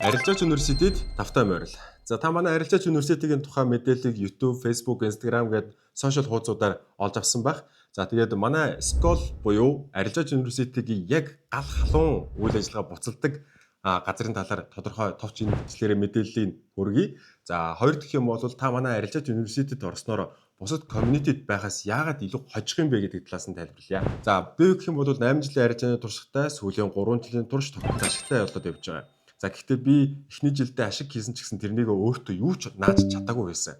Арилжаач University-д тавтай морил. За, та манай Арилжаач University-гийн тухай мэдээллийг YouTube, Facebook, Instagram гээд social хуудасуудаар олж авсан байх. За, тэгээд манай School буюу Арилжаач University-гийн яг гал халуун үйл ажиллагаа буцалдаг газрын талаар тодорхой товч шинэчлэлээр мэдээллийг хүргэе. За, хоёр дахь юм бол та манай Арилжаач University-д орсноор бусад community-д байхаас яагаад илүү хожих юм бэ гэдэг талаас нь тайлбарлая. За, би гэх юм бол 8 жилийн арилжааны туршлагатай, сүүлийн 3 жилийн турш тогтмол ашигтай болоод явж байгаа. За, гэхдээ би эхний жилдээ ашиг хийсэн ч гэсэн тэрнийг өөртөө юу ч нааж чадаагүй байсан.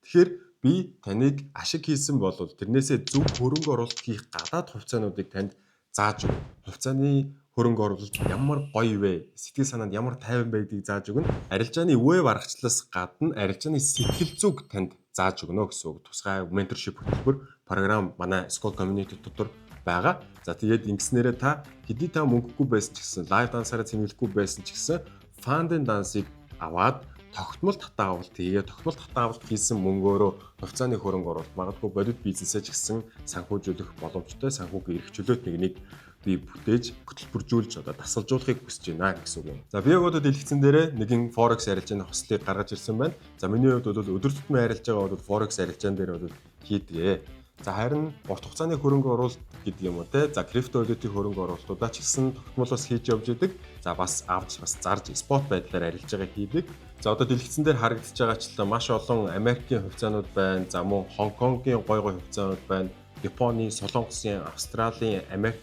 Тэгэхээр би таныг ашиг хийсэн бол тэрнээсээ зөв хөрөнгө оруулалт хийх гадаад хувьцаануудыг танд зааж өгнө. Хувьцааны хөрөнгө оруулалт ямар гоё вэ? Сэтгэл санаанд ямар тайван байдгийг зааж өгнө. Арилжааны веб аргачлалаас гадна арилжааны сэтгэл зүйг танд зааж өгнө гэсэн үг. Тусгай mentorship хөтөлбөр, програм манай School Community дотор байгаа. За, тэгээд ингэснээрээ та хэдий та мөнгөгүй байсан ч гэсэн, live дансаараа цэнэглэхгүй байсан ч гэсэн funding дансыг аваад тогтмол татаа авалт хийгээ, тогтмол татаа авалт хийсэн мөнгөөрөө хувьцааны хөрөнгө оруулалт, магадгүй бодит бизнесээ ч гэсэн санхүүжүүлэх боломжтой, санхүүгийн эрх чөлөөт нэг нэг би бүтээж, хөтөлбөржүүлж, одоо дасгалжуулахыг хүсэж байна гэсэн үг юм. За, би яг одоо дэлгэцэн дээрээ нэгэн forex арилжааны хослыг гаргаж ирсэн байна. За, миний хувьд бол өдөр тутмын арилжаагаа бол forex арилжаан дээр бол хийдэг. За, харин урт хугацааны хөрөнгө оруулалт гэдэг юм уу те. За, криптовалютын хөрөнгө оруулалтуудаа ч гэсэн тогтмолоос хийж явж идэг. За, бас авч, бас зарж, spot байдлаар арилжаагаа хийдэг. За, одоо дэлгэцэн дээр харагдаж байгаачлан маш олон Америкийн хувьцаанууд байна. За, мөн Хонконгийн гой гой хувьцаанууд байна. Японы, Солонгосын, Австралийн, Америк,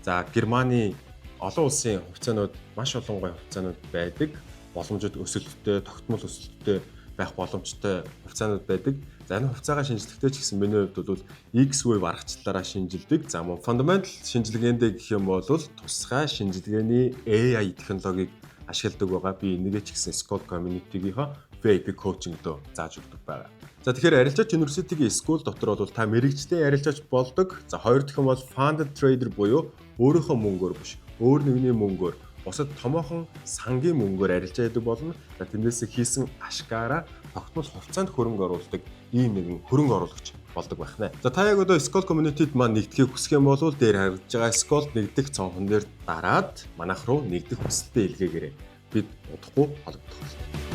за Германы олон улсын хувьцаанууд, маш олон гоё хувьцаанууд байдаг. Боломжит өсөлттэй, тогтмол өсөлттэй байх боломжтой хувьцаанууд байдаг. За, энэ хувьцаагаа шинжлэхдээ ч гэсэн миний хувьд бол XWave аргачлалаараа шинжилдэг. За, мөн fundamental шинжилгээндээ гэх юм бол тусгай шинжилгээний AI технологиг ашигладаг байгаа. Би энийгээ ч гэсэн School Community-гийнхаа VIP coaching дөө зааж өгдөг байгаа. За, тэгэхээр Арилжаач University-гийн School дотор бол та мэргэжлийн арилжаач болдог. За, хоёр дахь нь бол funded trader буюу өөрийнхөө мөнгөөр биш, өөр нэгний мөнгөөр, бусад томоохон сангийн мөнгөөр арилжаа хийдэг болно. За, тэрнээс хийсэн ашгаараа тогтмол хувьцаанд хөрөнгө оруулдаг ийм нэгэн хөрөнгө оруулагч болдог байх нэ. За, та яг одоо School Community-д маань нэгдэхийг хүсэх юм бол дээр харагдаж байгаа School нэгдэх цонхон дээр дараад манайх руу нэгдэх хүсэлтээ илгээгээрэй. Бид удахгүй холбогдох болно.